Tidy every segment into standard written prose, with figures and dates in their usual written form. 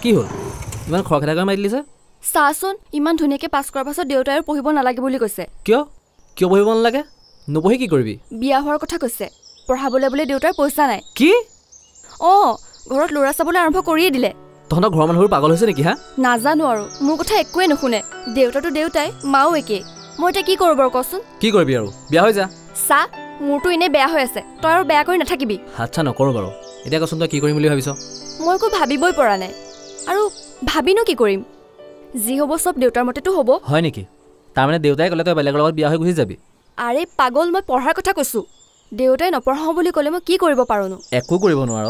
কি হ'ল ইমান খৰখেদাকৈ মাতি দিলি যে? চাচোন, ইমান ধুনীয়াকৈ পাছ কৰাৰ পাছত দেউতাই আৰু পঢ়িব নালাগে বুলি কৈছে। কিয় কিয় পঢ়িব নালাগে? নপঢ়ি কি কৰিবি? বিয়া হোৱাৰ কথা কৈছে, পঢ়াবলৈ বোলে দেউতাৰ পইচা নাই। কি? অঁ, ঘৰত ল'ৰা চাবলৈ আৰম্ভ কৰিয়ে দিলে। তহঁতৰ ঘৰৰ মানুহবোৰ পাগল হৈছে নেকি? হা, নাজানো আৰু, মোৰ কথা একোৱে নুশুনে। দেউতাটো দেউতাই, মাও একেই। মই এতিয়া কি কৰোঁ বাৰু কচোন? কি কৰিবি আৰু, বিয়া হৈ যা। চা, মোৰতো এনেই বেয়া হৈ আছে, তই আৰু বেয়া কৰি নাথাকিবি। আচ্ছা, নকৰোঁ বাৰু। এতিয়া কচোন তই কি কৰিম বুলি ভাবিছ? মই একো ভাবিবই পৰা নাই, আৰু ভাবিনো কি কৰিম? যি হ'ব চব দেউতাৰ মতেতো হ'ব। হয় নেকি? তাৰমানে দেউতাই ক'লে তই বেলেগৰ লগত বিয়া হৈ গুচি যাবি? আৰে পাগল, মই পঢ়াৰ কথা কৈছোঁ। দেউতাই নপঢ়াওঁ বুলি ক'লে মই কি কৰিব পাৰোঁনো? একো কৰিব নোৱাৰ,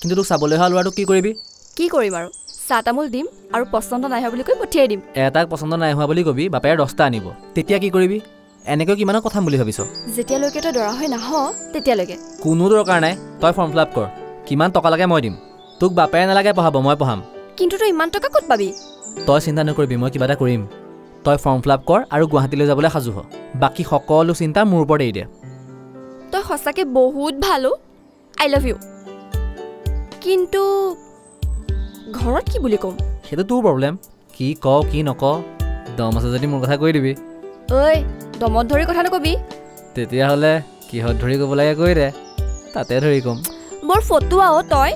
কিন্তু তোক চাবলৈ অহা ল'ৰাটোক কি কৰিবি? কি কৰিম আৰু, চাহ তামোল দিম আৰু পচন্দ নাই হোৱা বুলি কৈ পঠিয়াই দিম। এটাক পচন্দ নাই হোৱা বুলি কবি, বাপেৰে 10টা আনিব, তেতিয়া কি কৰিবি? এনেকৈ কিমানক পঠাম বুলি ভাবিছ? যেতিয়ালৈকে তই দৰা হৈ নাহ তেতিয়ালৈকে। কোনো দৰকাৰ নাই, তই ফৰ্ম ফিল আপ কৰ। কিমান টকা লাগে মই দিম। তোক বাপেৰে নালাগে পঢ়াব, মই পঢ়াম। কিন্তু তই ইমান টকা ক'ত পাবি? তই চিন্তা নকৰিবি, মই কিবা এটা কৰিম। তই ফৰ্ম ফিল আপ কৰ আৰু গুৱাহাটীলৈ যাবলৈ সাজু হ। বাকী সকলো চিন্তা মোৰ ওপৰত এৰি দে। তই সঁচাকৈ বহুত ভালো, আই লাভ ইউ। কিন্তু ঘৰত কি বুলি ক'ম? সেইটো তোৰ প্ৰব্লেম, কি ক কি নক। দম আছে যদি মোৰ কথা কৈ দিবি। ঐ, দমত ধৰি কথা নকবি। তেতিয়াহ'লে কিহত ধৰি ক'ব লাগে কৈ দে, তাতে ধৰি ক'ম। বৰ ফটুৱা অ তই।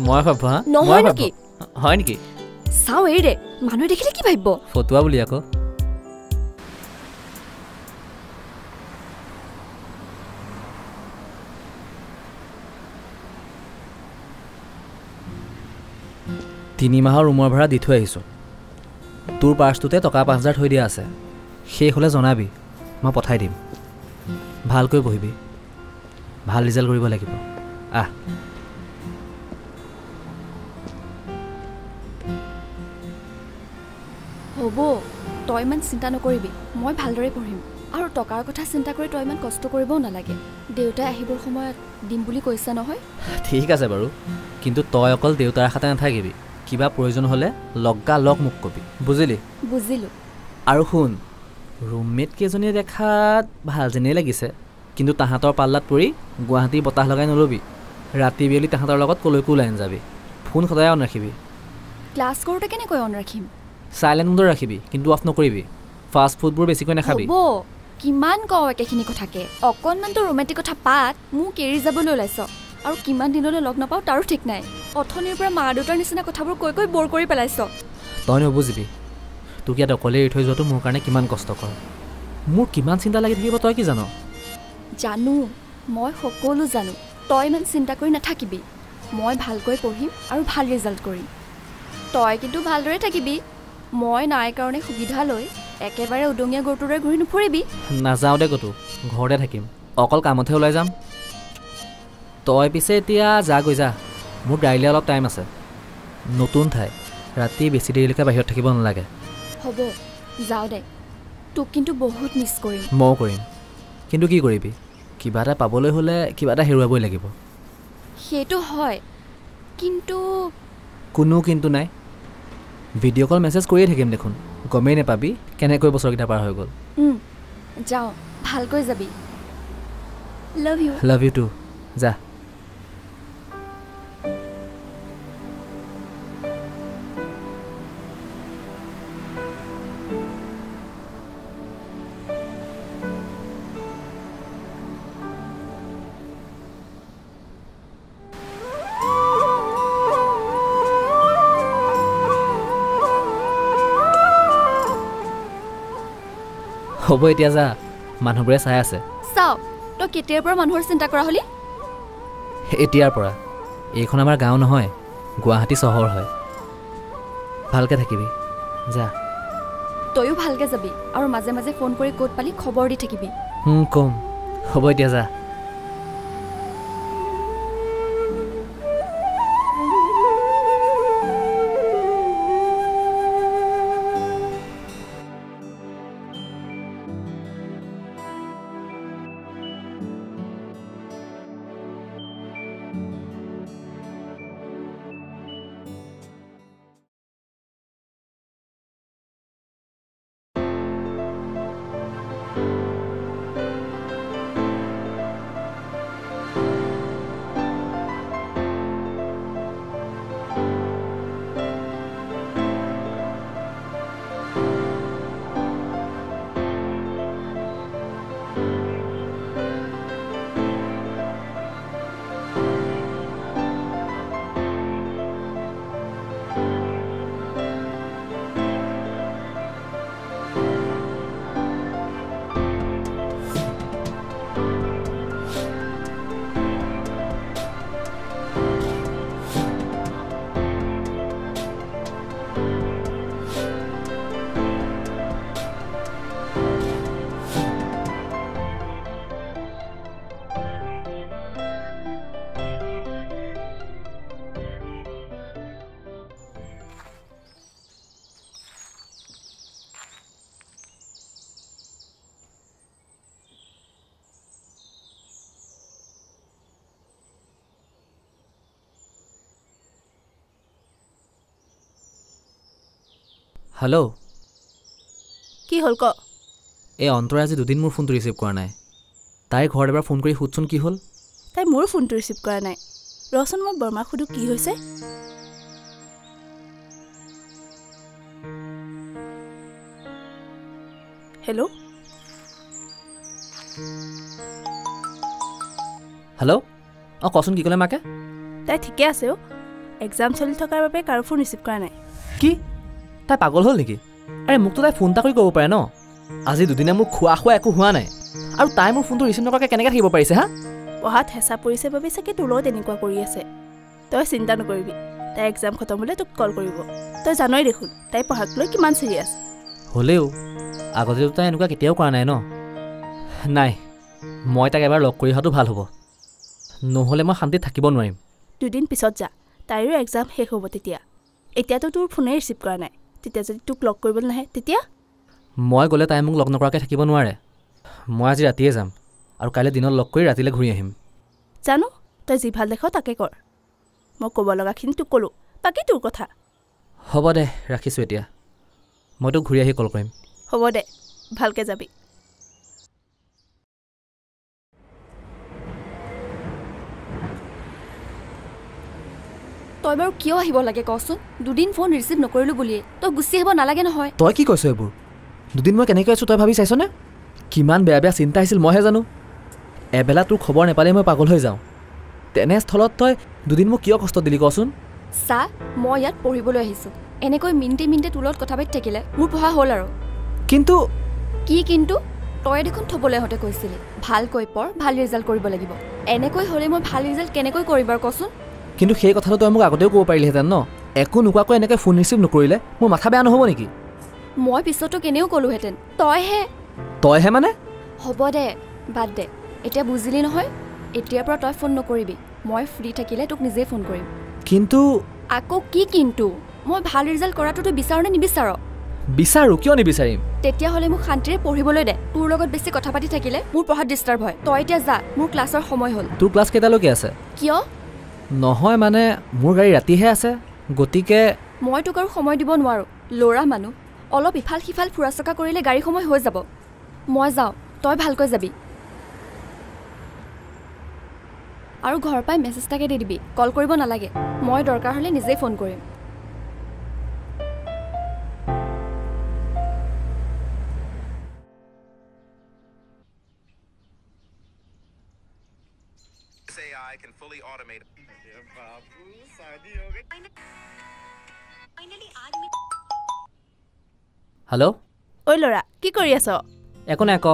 মই সভ্য নহয় নেকি? হয় নেকি? চাওঁ, এৰি দে, মানুহে দেখিলে কি ভাবিব? ফটুৱা বুলি আকৌ। তিনি মাহৰ ৰুমৰ ভাড়া দি থৈ আহিছোঁ। তোৰ পাৰ্চটোতে টকা 5000 থৈ দিয়া আছে। শেষ হ'লে জনাবি, মই পঠাই দিম। ভালকৈ পঢ়িবি, ভাল ৰিজাল্ট কৰিব লাগিব। আহ, হ'ব, তই ইমান চিন্তা নকৰিবি, মই ভালদৰে পঢ়িম। আৰু টকাৰ কথা চিন্তা কৰি তই ইমান কষ্ট কৰিবও নালাগে। দেউতাই আহিবৰ সময়ত দিম বুলি কৈছে নহয়। ঠিক আছে বাৰু, কিন্তু তই অকল দেউতাৰ আশাতে নাথাকিবি। কিবা প্ৰয়োজন হ'লে লগা লগ মোক কবি, বুজিলি? বুজিলোঁ। আৰু শুন, ৰুমমেট কেইজনীয়ে দেখাত ভাল যেনেই লাগিছে, কিন্তু তাহাঁতৰ পাল্লাত পৰি গুৱাহাটীৰ বতাহ লগাই নল'বি। ৰাতি বিয়লি তাহাঁতৰ লগত ক'লৈকো ওলাই নাযাবি। ফোন সদায় অন ৰাখিবি। ক্লাছ কৰোঁতে কেনেকৈ অন ৰাখিম? চাইলেণ্ট মোডত ৰাখিবি, কিন্তু অফ নকৰিবি। ফাষ্ট ফুডবোৰ বেছিকৈ নাখাবি। হ'ব, কিমান কওঁ একেখিনি কথাকে। অকণমানতো ৰোমেণ্টিক কথা পাত। মোক এৰি যাবলৈ ওলাইছ, আৰু কিমান দিনলৈ লগ নাপাওঁ তাৰো ঠিক নাই। অথনিৰ পৰা মা দেউতাৰ নিচিনা কথাবোৰ কৈ কৈ ব'ৰ কৰি পেলাইছ। তই নুবুজিবি, তোক ইয়াত অকলে এৰি থৈ যোৱাটো মোৰ কাৰণে কিমান কষ্টকৰ। মোৰ কিমান চিন্তা লাগি থাকিব তই কি জান? জানো, মই সকলো জানো। তই ইমান চিন্তা কৰি নাথাকিবি। মই ভালকৈ পঢ়িম আৰু ভাল ৰিজাল্ট কৰিম। তই কিন্তু ভালদৰে থাকিবি। মই নাই কাৰণে সুবিধা লৈ একেবাৰে উদঙীয়া গৰুটোৰ দৰে ঘূৰি নুফুৰিবি। নাযাওঁ দে ক'তো, ঘৰতে থাকিম। অকল কামতহে ওলাই যাম। তই পিছে এতিয়া যাগৈ যা, মোৰ গাড়ীলৈ অলপ টাইম আছে। নতুন ঠাই, ৰাতি বেছি দেৰিলৈকে বাহিৰত থাকিব নালাগে। হ'ব, যাওঁ দে। তোক কিন্তু বহুত মিছ কৰিম। ময়ো কৰিম, কিন্তু কি কৰিবি, কিবা এটা পাবলৈ হ'লে কিবা এটা হেৰুৱাবই লাগিব। সেইটো হয়, কিন্তু কোনো কিন্তু নাই। ভিডিঅ' কল মেছেজ কৰিয়ে থাকিম দেখোন, গমেই নাপাবি কেনেকৈ বছৰকেইটা পাৰ হৈ গ'ল। যাওঁ, ভালকৈ যাবি। Love you. Love you too. যা। হ'ব এতিয়া যা, মানুহবোৰে চাই আছে। চাওঁ, তই কেতিয়াৰ পৰা মানুহৰ চিন্তা কৰা হ'লি? এতিয়াৰ পৰা। এইখন আমাৰ গাঁও নহয়, গুৱাহাটী চহৰ হয়। ভালকৈ থাকিবি, যা। তয়ো ভালকৈ যাবি, আৰু মাজে মাজে ফোন কৰি ক'ত পালি খবৰ দি থাকিবি। কম। হ'ব এতিয়া যা। হেল্ল'। কি হ'ল ক? এই অন্তৰাই আজি দুদিন মোৰ ফোনটো ৰিচিভ কৰা নাই। তাইৰ ঘৰত এবাৰ ফোন কৰি সোধচোন কি হ'ল। তাই মোৰ ফোনটো ৰিচিভ কৰা নাই। ৰচোন, মই বৰমাক সুধো কি হৈছে। হেল্ল'। হেল্ল'। অঁ কচোন, কি ক'লে মাকে? তাই ঠিকে আছে অ', এক্সাম চলি থকাৰ বাবে কাৰো ফোন ৰিচিভ কৰা নাই। কি, তাই পাগল হ'ল নেকি? আৰে মোকতো তাই ফোন এটা কৰি ক'ব পাৰে ন। আজি দুদিনে মোৰ খোৱা খোৱা একো হোৱা নাই আৰু তাই মোৰ ফোনটো ৰিচিভ নকৰাকৈ কেনেকৈ থাকিব পাৰিছে? হা, পঢ়াত হেঁচা পৰিছে বাবে চাগে তোৰ লগত এনেকুৱা কৰি আছে। তই চিন্তা নকৰিবি, তাই এক্সাম খতম হ'লে তোক কল কৰিব। তই জানই দেখোন তাই পঢ়াক লৈ কিমান চিৰিয়াছ। হ'লেও আগতেতো তাই এনেকুৱা কেতিয়াও কৰা নাই ন। নাই, মই তাইক এবাৰ লগ কৰি অহাটো ভাল হ'ব, নহ'লে মই শান্তিত থাকিব নোৱাৰিম। দুদিন পিছত যা, তাইৰো এক্সাম শেষ হ'ব তেতিয়া। এতিয়াতো তোৰ ফোনেই ৰিচিভ কৰা নাই, তেতিয়া যদি তোক লগ কৰিবলৈ নাহে তেতিয়া? মই গ'লে তাই মোক লগ নকৰাকৈ থাকিব নোৱাৰে। মই আজি ৰাতিয়ে যাম আৰু কাইলৈ দিনত লগ কৰি ৰাতিলৈ ঘূৰি আহিম। জানো, তই যি ভাল দেখ তাকে কৰ। মই ক'ব লগাখিনি তোক ক'লোঁ, বাকী তোৰ কথা। হ'ব দে, ৰাখিছোঁ এতিয়া। মই তোক ঘূৰি আহি কল কৰিম। হ'ব দে, ভালকৈ যাবি। তই বাৰু কিয় আহিব লাগে কচোন? দুদিন ফোন ৰিচিভ নকৰিলোঁ বুলিয়ে তই গুচি আহিব নালাগে নহয়। তই কি কৈছ এইবোৰ? দুদিন মই কেনেকৈ আছোঁ তই ভাবি চাইছনে? কিমান বেয়া বেয়া চিন্তা আহিছিল মইহে জানো। এবেলা তোৰ খবৰ নাপালেই মই পাগল হৈ যাওঁ। তেনেস্থলত তই দুদিন মোক কিয় কষ্ট দিলি কচোন? চা, মই ইয়াত পঢ়িবলৈ আহিছোঁ। এনেকৈ মিনিটে মিনিটে তোৰ লগত কথা পাতি থাকিলে মোৰ পঢ়া হ'ল আৰু। কিন্তু কি কিন্তু? তই দেখোন থ'বলৈ আহোঁতে কৈছিলি ভালকৈ পঢ়, ভাল ৰিজাল্ট কৰিব লাগিব। এনেকৈ হ'লে মই ভাল ৰিজাল্ট কেনেকৈ কৰিম বাৰু কচোন? কিন্তু সেই কথাটো তই মোক আগতেও ক'ব পাৰিলিহেঁতেন ন। একো নোকোৱাকৈ এনেকৈ ফোন ৰিচিভ নকৰিলে মোৰ মাথা বেয়া নহ'ব নেকি? মই পিছতো কেনেও ক'লোহেঁতেন। তইহে। তইহে মানে? হ'ব দে, বাদ দে। এতিয়া বুজিলি নহয়? এতিয়াৰ পৰা তই ফোন নকৰিবি। মই ফ্ৰী থাকিলে তোক নিজেই ফোন কৰিম। কিন্তু আকৌ কি কিন্তু? মই ভাল ৰিজাল্ট কৰাটো তই বিচাৰ নে নিবিচাৰ? বিচাৰোঁ, কিয় নিবিচাৰিম? তেতিয়াহ'লে মোক শান্তিৰে পঢ়িবলৈ দে। তোৰ লগত বেছি কথা পাতি থাকিলে মোৰ পঢ়াত ডিষ্টাৰ্ব হয়। তই এতিয়া যা, মোৰ ক্লাছৰ সময় হ'ল। তোৰ ক্লাছ কেইটালৈকে আছে? কিয়? নহয় মানে মোৰ গাড়ী ৰাতিহে আছে, গতিকে মই তোক আৰু সময় দিব নোৱাৰোঁ। ল'ৰা মানুহ, অলপ ইফাল সিফাল ফুৰা চকা কৰিলে গাড়ী সময় হৈ যাব। মই যাওঁ, তই ভালকৈ যাবি। আৰু ঘৰ পাই মেছেজ এটাকে দি দিবি, কল কৰিব নালাগে। মই দৰকাৰ হ'লে নিজেই ফোন কৰিম। হেল্ল'। ঐ ল'ৰা, কি কৰি আছ? একো নাই, ক।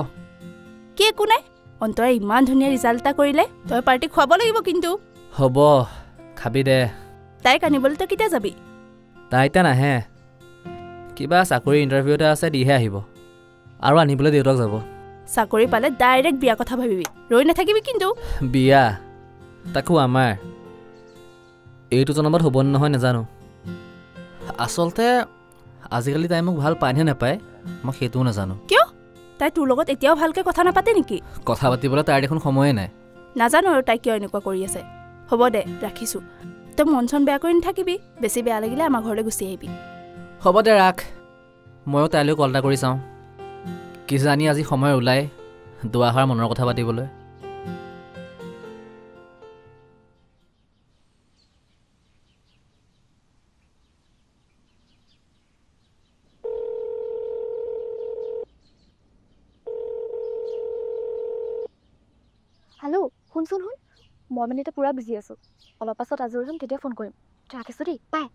কি একো নাই? অন্তৰাই ইমান ধুনীয়া ৰিজাল্ট এটা কৰিলে, তই পাৰ্টি খুৱাব লাগিব কিন্তু। হ'ব, খাবি দে। তাইক আনিবলৈ তই কেতিয়া যাবি? তাই এতিয়া নাহে, কিবা চাকৰি ইণ্টাৰভিউ এটা আছে, দিহে আহিব। আৰু আনিবলৈ দেউতাক যাব। চাকৰি পালে ডাইৰেক্ট বিয়া কথা ভাবিবি, ৰৈ নাথাকিবি কিন্তু। বিয়া তাকো আমাৰ এইটো জন্মত হ'ব নে নহয় নাজানো। আচলতে আজিকালি তাই মোক ভাল পায়নে নাপায় মই সেইটোও নাজানো। কিয়? তাই তোৰ লগত এতিয়াও ভালকৈ কথা নাপাতে নেকি? কথা পাতিবলৈ তাইৰ দেখোন সময়ে নাই। নাজানো আৰু তাই কিয় এনেকুৱা কৰি আছে। হ'ব দে, ৰাখিছোঁ। তই মন চন বেয়া কৰি নাথাকিবি, বেছি বেয়া লাগিলে আমাৰ ঘৰলৈ গুচি আহিবি। হ'ব দে ৰাখ, ময়ো তাইলৈ কল এটা কৰি চাওঁ। কিজানি আজি সময় ওলাই দুআষাৰ মনৰ কথা পাতিবলৈ। হেল্ল', শুনচোন শুন, মই মানে এতিয়া পূৰা বিজি আছোঁ। অলপ পাছত আজৰি হ'ম, তেতিয়া ফোন কৰিম। ৰাখিছোঁ দেই, বাই।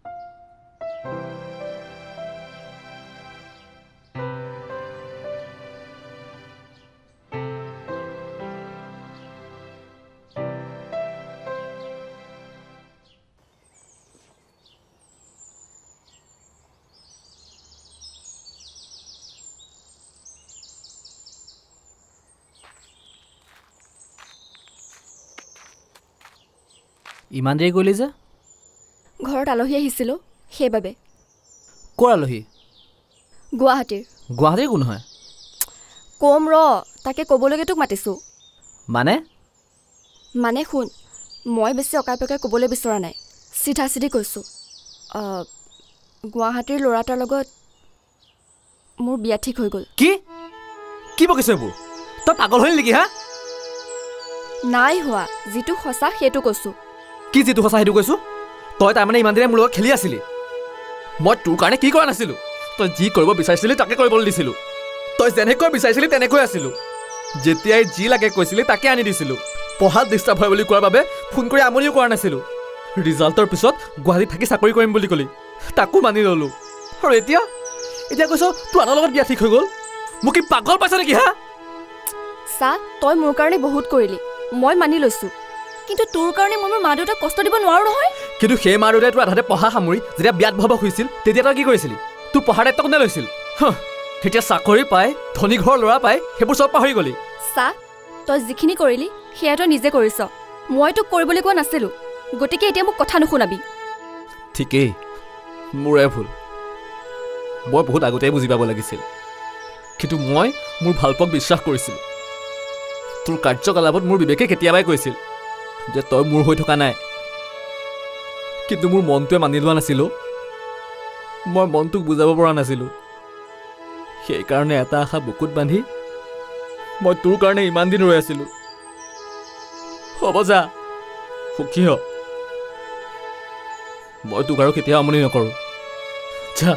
ইমান দেৰি কৰিলি যে? ঘৰত আলহী আহিছিলোঁ সেইবাবে। ক'ৰ আলহী? গুৱাহাটীৰ। গুৱাহাটীৰ কোন হয়? ক'ম ৰ, তাকে ক'বলৈকে তোক মাতিছোঁ। মানে? মানে শুন, মই বেছি অকাই পকাই ক'বলৈ বিচৰা নাই, চিধা চিধি কৈছোঁ। গুৱাহাটীৰ ল'ৰা এটাৰ লগত মোৰ বিয়া ঠিক হৈ গ'ল। কি কি বকিছ এইবোৰ? তই পাগল হলি নেকি? হা, নাই হোৱা, যিটো সঁচা সেইটো কৈছোঁ। কি যিটো সঁচা সেইটো কৈছোঁ? তই তাৰমানে ইমান দিনে মোৰ লগত খেলি আছিলি। মই তোৰ কাৰণে কি কৰা নাছিলোঁ? তই যি কৰিব বিচাৰিছিলি তাকে কৰিবলৈ দিছিলোঁ, তই যেনেকৈ বিচাৰিছিলি তেনেকৈ আছিলোঁ, যেতিয়াই যি লাগে কৈছিলি তাকে আনি দিছিলোঁ। পঢ়াত ডিষ্টাৰ্ব হয় বুলি কোৱাৰ বাবে ফোন কৰি আমনিও কৰা নাছিলোঁ। ৰিজাল্টৰ পিছত গুৱাহাটীত থাকি চাকৰি কৰিম বুলি ক'লি, তাকো মানি ল'লোঁ। আৰু এতিয়া এতিয়া কৈছ তোৰ আনৰ লগত বিয়া ঠিক হৈ গ'ল। মোক কি পাগল পাইছ নেকি? হা, চা, তই মোৰ কাৰণে বহুত কৰিলি, মই মানি লৈছোঁ, কিন্তু তোৰ কাৰণে মই মোৰ মা দেউতাক কষ্ট দিব নোৱাৰোঁ নহয়। কিন্তু সেই মা দেউতাই তোৰ আধাতে পঢ়া সামৰি যেতিয়া বিয়াত বহাব খুজিছিল তেতিয়া তই কি কৰিছিলি? তোৰ পঢ়াৰ দায়িত্ব কোনে লৈছিল? তেতিয়া চাকৰি পাই ধনী ঘৰৰ ল'ৰা পাই সেইবোৰ চব পাহৰি গ'লি। চা, তই যিখিনি কৰিলি সেয়া তই নিজে কৰিছ, মই তোক কৰিবলৈ কোৱা নাছিলোঁ, গতিকে এতিয়া মোক কথা নুশুনাবি। ঠিকেই, মোৰে ভুল, মই বহুত আগতেই বুজি পাব লাগিছিল। কিন্তু মই মোৰ ভালপোৱাক বিশ্বাস কৰিছিলোঁ। তোৰ কাৰ্যকলাপত মোৰ বিবেকে কেতিয়াবাই কৈছিল যে তই মোৰ হৈ থকা নাই, কিন্তু মোৰ মনটোৱে মানি লোৱা নাছিলোঁ। মই মনটোক বুজাব পৰা নাছিলোঁ। সেইকাৰণে এটা আশা বুকুত বান্ধি মই তোৰ কাৰণে ইমান দিন ৰৈ আছিলোঁ। হ'ব যা, সুখী হ, মই তোক আৰু কেতিয়াও আমনি নকৰোঁ। যা।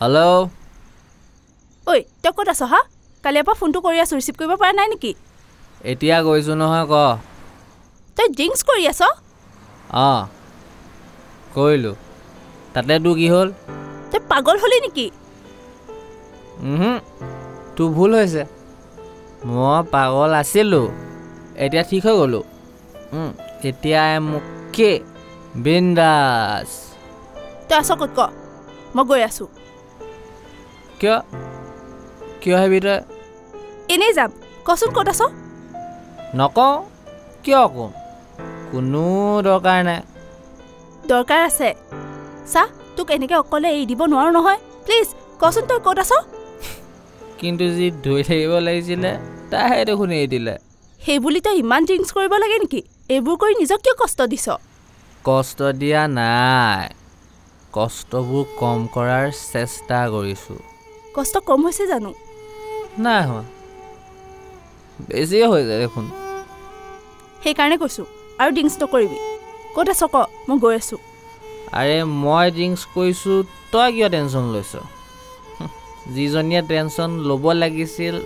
হেল্ল'। ঐ, তই ক'ত আছ? হা, কালিৰ পৰা ফোনটো কৰি আছোঁ, ৰিচিভ কৰিব পৰা নাই নেকি? এতিয়া গৈছোঁ নহয়, ক। তই ড্ৰিংকছ কৰি আছ? অঁ, কৰিলোঁ। তাতে তোৰ কি হ'ল? তই পাগল হ'লি নেকি? তোৰ ভুল হৈছে, মই পাগল আছিলোঁ, এতিয়া ঠিক হৈ গ'লোঁ। এতিয়া মোকে বিন্দাছ। তই আছ ক'ত ক, মই গৈ আছোঁ। কিয় কিয় আহিবি তই? এনেই যাম, কচোন ক'ত আছ? নকওঁ। কিয় কম? কোনো দৰকাৰ নাই। দৰকাৰ আছে। চা, তোক এনেকৈ অকলে এৰি দিব নোৱাৰোঁ নহয়। প্লিজ কচোন তই ক'ত আছ? কিন্তু যি ধৰি থাকিব লাগিছিলে তাইহে দেখোন এৰি দিলে। সেইবুলি তই ইমান ড্ৰিংকছ কৰিব লাগে নেকি? এইবোৰ কৰি নিজক কিয় কষ্ট দিছ? কষ্ট দিয়া নাই, কষ্টবোৰ কম কৰাৰ চেষ্টা কৰিছোঁ। কষ্ট কম হৈছে জানো? নাই হোৱা, বেছিয়ে হৈ যায় দেখোন। সেইকাৰণে কৈছোঁ আৰু ড্ৰিংকছ নকৰিবি। ক'ত আছ ক, মই গৈ আছোঁ। আৰে মই ড্ৰিংকছ কৰিছোঁ, তই কিয় টেনশ্যন লৈছ? যিজনীয়ে টেনশ্যন ল'ব লাগিছিল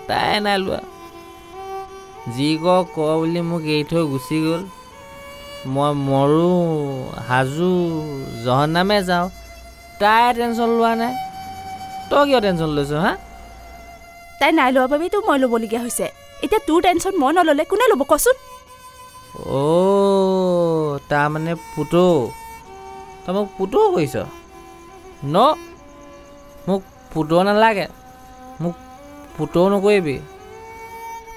তাই নাই লোৱা। যি ক ক বুলি মোক এৰি থৈ গুচি গ'ল। মই মৰোঁ সাজো জহন্নামে যাওঁ, তাই টেনশ্যন লোৱা নাই। তই কিয় টেনশ্যন লৈছ? হা, তাই নাই লোৱাৰ বাবেইতো মই ল'বলগীয়া হৈছে। এতিয়া তোৰ টেনশ্যন মই নল'লে কোনে ল'ব কচোন? অ', তাৰমানে পুতৌ, তই মোক পুতৌ কৰিছ ন? মোক পুতৌ নালাগে, মোক পুতৌ নকৰিবি।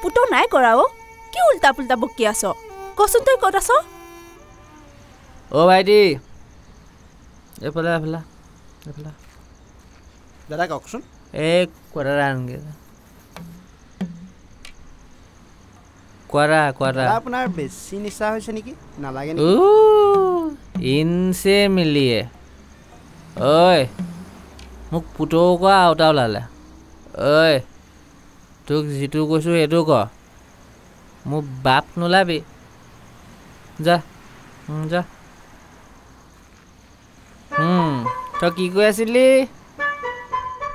পুতৌ নাই কৰা অ', কি উল্টা পুল্টা বকি আছ? কচোন তই ক'ত আছ? অ' ভাইটি, এইফালে এইফালে এইফালে। দাদা কওকচোন। এই কোৱাৰ্টাৰ আনগে। কোৱাৰা কোৱাৰা। আপোনাৰ বেছি নিচা হৈছে নেকি? নালাগে নেকি? ইনচে মিলিয়ে। ঐ, মোক পুতৌ কোৱা আওতা ওলালে। ঐ, তোক যিটো কৈছোঁ সেইটো ক, মোৰ বাপ নোলাবি। যা যা। তই কি কৈ আছিলি?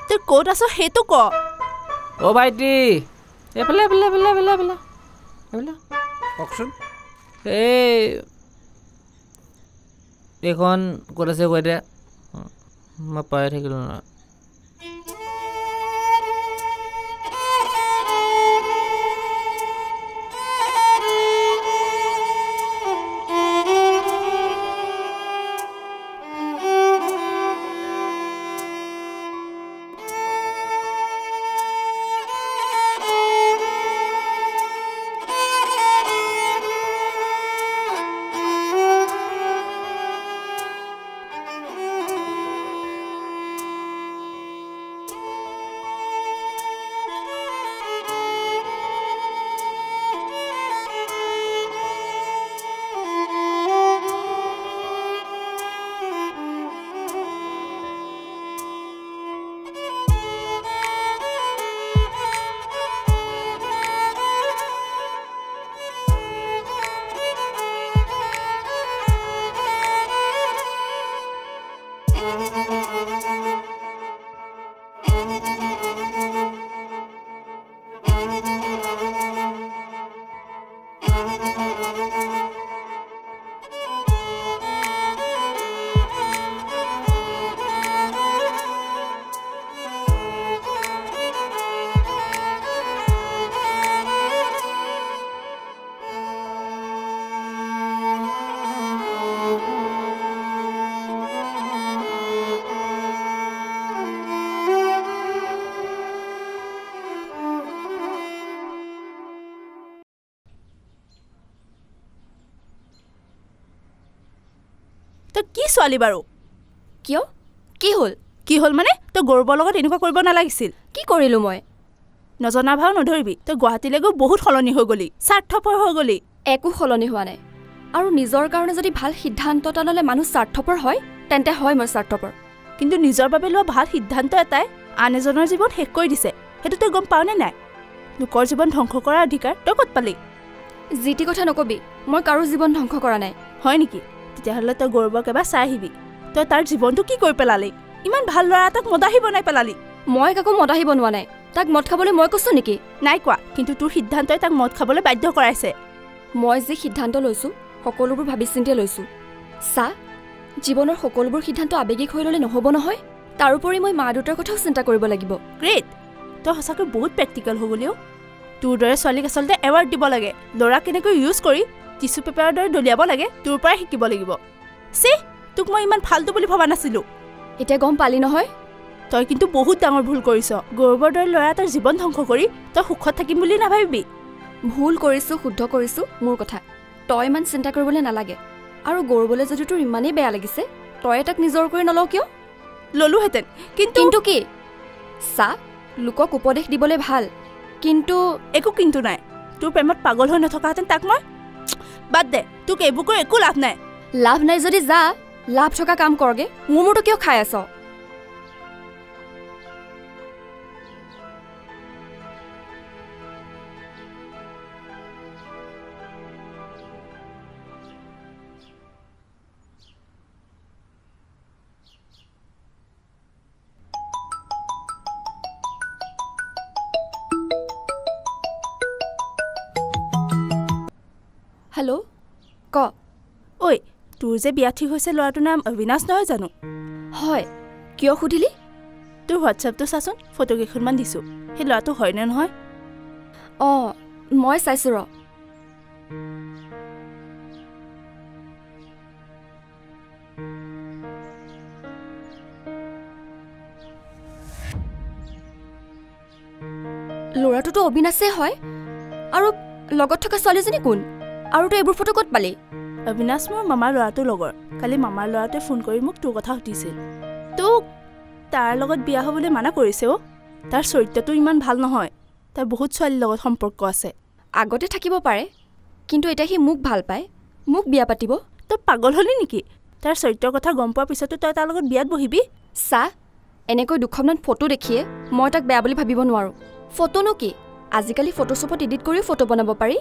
তই ক'ত আছ সেইটো ক। অ' ভাইটি, এইফালে এইফালে এইফালে এইফালে এইফালে এইফালে। কওকচোন। এই এইখন ক'ত আছে কৈ দে, মই পাই থাকিলোঁ নহয়। তই কি ছোৱালী বাৰু? কিয়, কি হ'ল? কি হ'ল মানে তই গৌৰৱৰ লগত এনেকুৱা কৰিব নালাগিছিল। কি কৰিলোঁ মই? নজনা ভাও নধৰিবি, তই গুৱাহাটীলৈ গৈ বহুত সলনি হৈ গ'লি, স্বাৰ্থপৰ হৈ গ'লি। একো সলনি হোৱা নাই। আৰু নিজৰ কাৰণে যদি ভাল সিদ্ধান্ত এটা ল'লে মানুহ স্বাৰ্থপৰ হয়, তেন্তে হয় মই স্বাৰ্থপৰ। কিন্তু নিজৰ বাবে লোৱা ভাল সিদ্ধান্ত এটাই আন এজনৰ জীৱন শেষ কৰি দিছে, সেইটো তই গম পাৱনে নাই? লোকৰ জীৱন ধ্বংস কৰাৰ অধিকাৰ তই ক'ত পালি? যি টি কথা নকবি, মই কাৰো জীৱন ধ্বংস কৰা নাই। হয় নেকি? তেতিয়াহ'লে তই গৌৰৱক এবাৰ চাই আহিবি। তই তাৰ জীৱনটো কি কৰি পেলালি? ইমান ভাল ল'ৰা এটাক মদাহী বনাই পেলালি। মই কাকো মদাহী বনোৱা নাই। তাক মদ খাবলৈ মই কৈছোঁ নেকি? নাই কোৱা, কিন্তু তোৰ সিদ্ধান্তই তাক মদ খাবলৈ বাধ্য কৰাইছে। মই যি সিদ্ধান্ত লৈছোঁ সকলোবোৰ ভাবি চিন্তিয়ে লৈছোঁ। চা, জীৱনৰ সকলোবোৰ সিদ্ধান্ত আৱেগিক হৈ ল'লে নহ'ব নহয়। তাৰোপৰি মই মা দেউতাৰ কথাও চিন্তা কৰিব লাগিব। গ্ৰেট, তই সঁচাকৈ বহুত প্ৰেক্টিকেল হৈ গ'লিও। তোৰ দৰে ছোৱালীক আচলতে এৱাৰ্ড দিব লাগে। ল'ৰা কেনেকৈ ইউজ কৰি টিচু পেপাৰৰ দৰে দলিয়াব লাগে তোৰ পৰাই শিকিব লাগিব। চি, তোক মই ইমান ফাল্টু বুলি ভবা নাছিলোঁ। এতিয়া গম পালি নহয়? তই কিন্তু বহুত ডাঙৰ ভুল কৰিছ। গৌৰৱৰ দৰে ল'ৰা এটাৰ জীৱন ধ্বংস কৰি তই সুখত থাকিম বুলি নাভাবিবি। ভুল কৰিছোঁ, শুদ্ধ কৰিছোঁ মোৰ কথা, তই ইমান চিন্তা কৰিবলৈ নালাগে। আৰু গৌৰৱলৈ যদি তোৰ ইমানেই বেয়া লাগিছে, তই তাক নিজৰ কৰি নলওঁ কিয়? ল'লোহেঁতেন, কিন্তু কি? চা, লোকক উপদেশ দিবলৈ ভাল, কিন্তু একো কিন্তু নাই। তোৰ প্ৰেমত পাগল হৈ নথকাহেঁতেন তাক মই বাদ দে। তোক এইবোৰ কৰি একো লাভ নাই। লাভ নাই যদি যা, লাভ থকা কাম কৰগে। মোৰ মূৰটো কিয় খাই আছ? হেল্ল', ক। ঐ, তোৰ যে বিয়া ঠিক হৈছে ল'ৰাটোৰ নাম অবিনাশ নহয় জানো? হয়। কিয় সুধিলি? তোৰ হোৱাটছএপটো চাচোন, ফটো কেইখনমান দিছোঁ। সেই ল'ৰাটো হয়নে নহয়? অঁ, মই চাইছোঁ ৰ। ল'ৰাটোতো অবিনাশেই হয়। আৰু লগত থকা ছোৱালীজনী কোন? আৰু তই এইবোৰ ফটো ক'ত পালি? অবিনাশ মোৰ মামাৰ ল'ৰাটোৰ লগৰ। কালি মামাৰ ল'ৰাটোৱে ফোন কৰি মোক তোৰ কথা সুধিছিল। তোক তাৰ লগত বিয়া হ'বলৈ মানা কৰিছে অ'। তাৰ চৰিত্ৰটো ইমান ভাল নহয়, তাৰ বহুত ছোৱালীৰ লগত সম্পৰ্ক আছে। আগতে থাকিব পাৰে, কিন্তু এতিয়া সি মোক ভাল পায়, মোক বিয়া পাতিব। তই পাগল হ'লি নেকি? তাৰ চৰিত্ৰৰ কথা গম পোৱাৰ পিছতো তই তাৰ লগত বিয়াত বহিবি? চা, এনেকৈ দুখনমান ফটো দেখিয়ে মই তাক বেয়া বুলি ভাবিব নোৱাৰোঁ। ফটোনো কি, আজিকালি ফটোশ্বপত এডিট কৰিও ফটো বনাব পাৰি।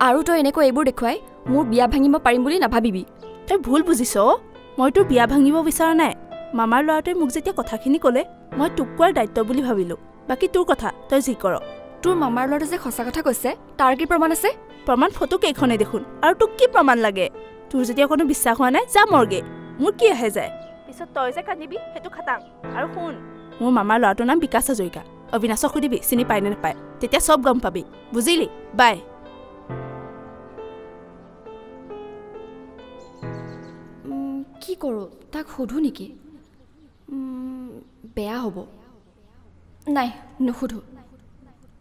আৰু তই এনেকৈ এইবোৰ দেখুৱাই মোৰ বিয়া ভাঙিব পাৰিম বুলি নাভাবিবি। তই ভুল বুজিছ অ', মই তোৰ বিয়া ভাঙিব বিচৰা নাই। মামাৰ ল'ৰাটোৱে মোক যেতিয়া কথাখিনি ক'লে, মই তোক কোৱাৰ দায়িত্ব বুলি ভাবিলোঁ। বাকী তোৰ কথা, তই যি কৰ। তোৰ মামাৰ ল'ৰাটো যে সঁচা কথা কৈছে তাৰ কি প্ৰমাণ আছে? প্ৰমাণ ফটো কেইখনেই দেখোন, আৰু তোক কি প্ৰমাণ লাগে? তোৰ যদি অকণো বিশ্বাস হোৱা নাই যা মৰগে, মোৰ কি আহে যায়। পিছত তই যে কান্দিবি সেইটো খাটাং। আৰু শুন, মোৰ মামাৰ ল'ৰাটোৰ নাম বিকাশ হাজৰিকা, অবিনাশক সুধিবি চিনি পায় নে নাপায়, তেতিয়া চব গম পাবি, বুজিলি? বাই। কি কৰোঁ, তাক সোধোঁ নেকি? বেয়া হ'ব। নাই, নুসুধোঁ।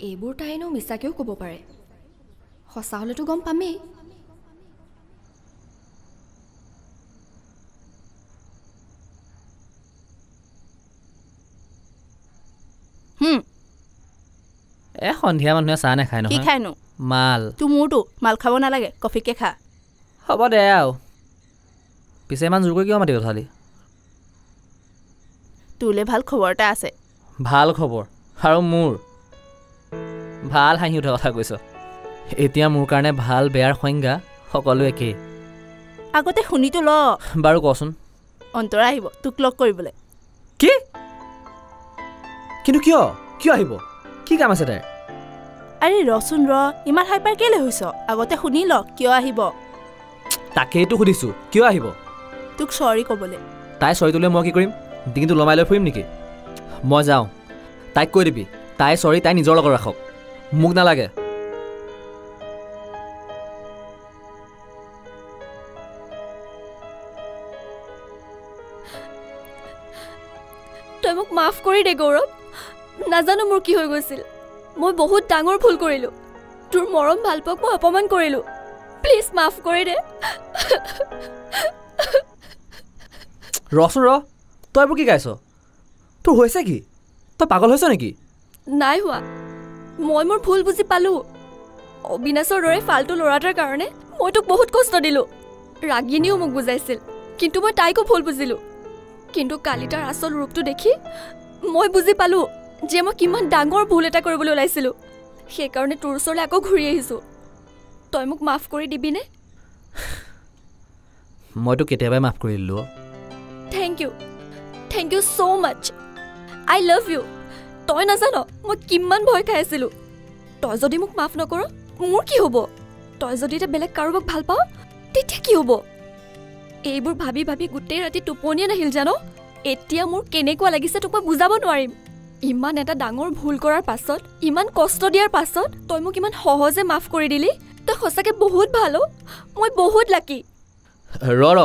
এইবোৰ তাই এনেও মিছাকৈও ক'ব পাৰে, সঁচা হ'লেতো গম পামেই। এ সন্ধিয়া মানুহে চাহ নাখায় নহয়। কি খায়নো? মাল। তোৰ মোৰতো মাল খাব নালাগে, কফিকে খা। হ'ব দে আৰু। পিছে ইমান জোৰকৈ কিয় মাতি পঠালি? তোলৈ ভাল খবৰ এটা আছে। ভাল খবৰ? আৰু মোৰ ভাল হাঁহি উঠা কথা কৈছ। এতিয়া মোৰ কাৰণে ভাল বেয়াৰ সংজ্ঞা সকলো একেই। আগতে শুনিতো ল। বাৰু কচোন। অন্তৰা আহিব তোক লগ কৰিবলৈ। কি? কিন্তু কিয়? কিয় আহিব? কি কাম আছে তাইৰ? আৰে ৰচোন ৰ, ইমান হাইপাৰ কেলৈ হৈছ? আগতে শুনি ল কিয় আহিব। তাকেইতো সুধিছোঁ, কিয় আহিব? তোক চৰি ক'বলৈ। তাই চৰি তোলে মই কি কৰিম? ডিঙিটো লমাই লৈ ফুৰিম নেকি? মই যাওঁ, তাইক কৈ দিবি তাই চৰি তাই নিজৰ লগত ৰাখক, মোক নালাগে। তই মোক মাফ কৰি দে গৌৰৱ, নাজানো মোৰ কি হৈ গৈছিল। মই বহুত ডাঙৰ ভুল কৰিলোঁ, তোৰ মৰম ভালপোৱাক মই অপমান কৰিলোঁ। প্লিজ মাফ কৰি দে। ৰচোন ৰ, তই এইবোৰ কি গাইছ? তোৰ হৈছে কি? তই পাগল হৈছ নেকি? নাই হোৱা, মই মোৰ ভুল বুজি পালোঁ। অবিনাশৰ দৰে ফাল্টু ল'ৰা এটাৰ কাৰণে মই তোক বহুত কষ্ট দিলোঁ। ৰাগিনীও মোক বুজাইছিল, কিন্তু মই তাইকো ভুল বুজিলোঁ। কিন্তু কালি তাৰ আচল ৰূপটো দেখি মই বুজি পালোঁ যে মই কিমান ডাঙৰ ভুল এটা কৰিবলৈ ওলাইছিলোঁ। সেইকাৰণে তোৰ ওচৰলৈ আকৌ ঘূৰি আহিছোঁ। তই মোক মাফ কৰি দিবিনে? মইতো কেতিয়াবাই মাফ কৰি দিলোঁ। Thank you, thank you so much. I love you. তই নাজান মই কিমান ভয় খাই আছিলোঁ। তই যদি মোক মাফ নকৰ মোৰ কি হ'ব? তই যদি এতিয়া বেলেগ কাৰোবাক ভাল পাৱ তেতিয়া কি হ'ব? এইবোৰ ভাবি ভাবি গোটেই ৰাতি টোপনিয়ে নাহিল জান। এতিয়া মোৰ কেনেকুৱা লাগিছে তোক মই বুজাব নোৱাৰিম। ইমান এটা ডাঙৰ ভুল কৰাৰ পাছত, ইমান কষ্ট দিয়াৰ পাছত তই মোক ইমান সহজে মাফ কৰি দিলি। তই সঁচাকৈ বহুত ভাল, মই বহুত লাকি। ৰ ৰ,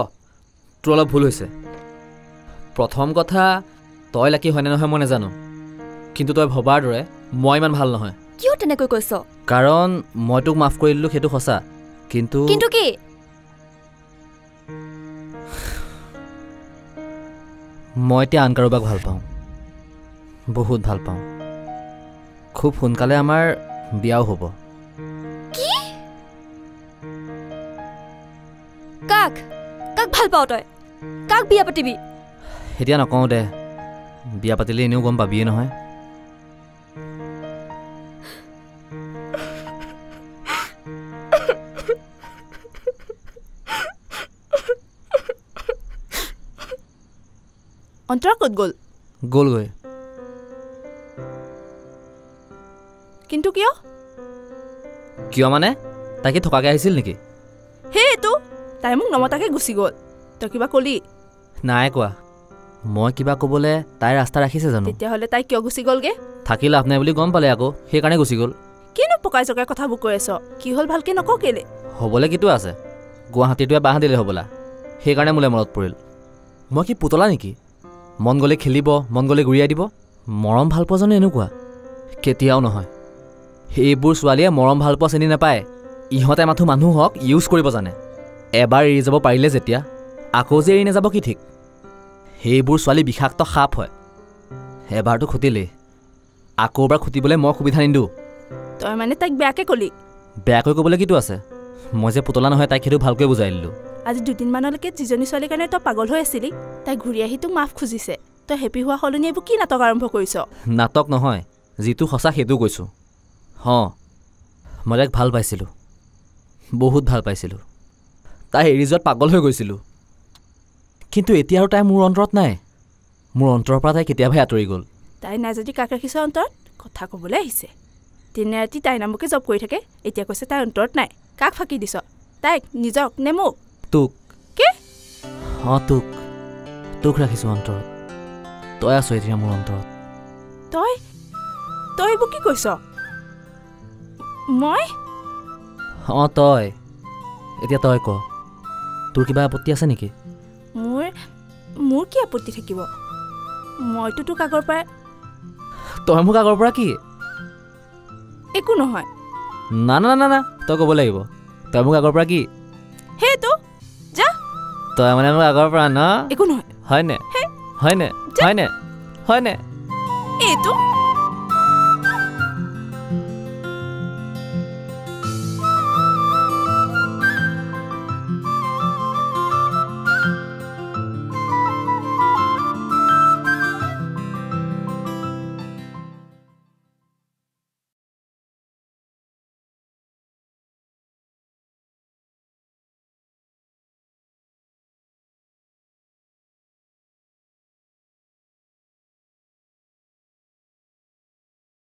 তোৰ অলপ ভুল হৈছে। প্ৰথম কথা, তই লাকি হয়নে নহয় মই নাজানো, কিন্তু তই ভবাৰ দৰে মই ইমান ভাল নহয়। কিয় তেনেকৈ কৈছ? কাৰণ মই তোক মাফ কৰি দিলোঁ সেইটো সঁচা, কিন্তু কিন্তু কি? মই এতিয়া আন কাৰোবাক ভাল পাওঁ, বহুত ভাল পাওঁ। খুব সোনকালে আমাৰ বিয়াও হ'ব। কি? কাক কাক ভাল পাওঁ তই? কাক বিয়া পাতিবি? এতিয়া নকওঁ দে, বিয়া পাতিলে এনেও গম পাবিয়ে নহয়। অন্তৰা ক'ত গ'ল? গ'লগৈ। কিন্তু কিয়? কিয় মানে তাই কি থকাকৈ আহিছিল নেকি? সেইটো তাই মোক নমতাকৈ গুচি গ'ল। তই কিবা কলি? নাই কোৱা। মই কিবা ক'বলৈ তাই ৰাস্তা ৰাখিছে জানো? তেতিয়াহ'লে তাই কিয় গুচি গ'লগৈ? থাকি লাভ নাই বুলি গম পালে আকৌ, সেইকাৰণে গুচি গ'ল। কিনো পকাই জকাই কথাবোৰ কৈ আছ? কি হ'ল ভালকৈ নকওঁ কেলে? হ'বলৈ কিটো আছে, গুৱাহাটীটোৱে বাঁহ দিলে হ'বলা, সেইকাৰণে মোলৈ মনত পৰিল। মই কি পুতলা নেকি? মন গ'লে খেলিব, মন গ'লে গুৰিয়াই দিব। মৰম ভালপোৱা জানো এনেকুৱা? কেতিয়াও নহয়। এইবোৰ ছোৱালীয়ে মৰম ভালপোৱা চিনি নাপায়। ইহঁতে মাথো মানুহক ইউজ কৰিব জানে। এবাৰ এৰি যাব পাৰিলে যেতিয়া, আকৌ যে এৰি নাযাব কি ঠিক? সেইবোৰ ছোৱালী বিষাক্ত সাপ হয়। এবাৰতো খুটিলেই, আকৌ এবাৰ খুটিবলৈ মই সুবিধা নিদিওঁ। তই মানে তাইক বেয়াকৈ ক'লি? বেয়াকৈ ক'বলৈ কিটো আছে, মই যে পুতলা নহয় তাইক সেইটো ভালকৈ বুজাই দিলোঁ। আজি দুদিনমানলৈকে যিজনী ছোৱালীৰ কাৰণে তই পাগল হৈ আছিলি, তাই ঘূৰি আহি তোক মাফ খুজিছে। তই হেপী হোৱা সলনি এইবোৰ কি নাটক আৰম্ভ কৰিছ? নাটক নহয়, যিটো সঁচা সেইটো কৈছোঁ। অঁ, মই তাইক ভাল পাইছিলোঁ, বহুত ভাল পাইছিলোঁ। তাই এৰি যোৱাত পাগল হৈ গৈছিলোঁ। কিন্তু এতিয়া আৰু তাই মোৰ অন্তৰত নাই। মোৰ অন্তৰৰ পৰা তাই কেতিয়াবাই আঁতৰি গ'ল। তাই নাই যদি কাক ৰাখিছ অন্তৰত? কথা ক'বলৈ আহিছে। দিনে ৰাতি তাইৰ নামকে জব কৰি থাকে, এতিয়া কৈছে তাইৰ অন্তৰত নাই। কাক ফাঁকি দিছ? তাইক, নিজক নে মোক? তোক। কি? অঁ, তোক, তোক ৰাখিছোঁ অন্তৰত। তই আছ এতিয়া মোৰ অন্তৰত। তই তই এইবোৰ কি কৈছ? মই? অঁ, তই। এতিয়া তই ক, তোৰ কিবা আপত্তি আছে নেকি? মোৰ মোৰ কি আপত্তি থাকিব? মইতো তোক আগৰ পৰাই। তই মোক আগৰ পৰা কি? একো নহয়। না না না না, তই ক'ব লাগিব, তই মোক আগৰ পৰা কি? সেইটো যা। তই মানে মোক আগৰ পৰা ন? একো নহয়। হয়নে? হয়নে? হয়নে? হয়নে? এইটো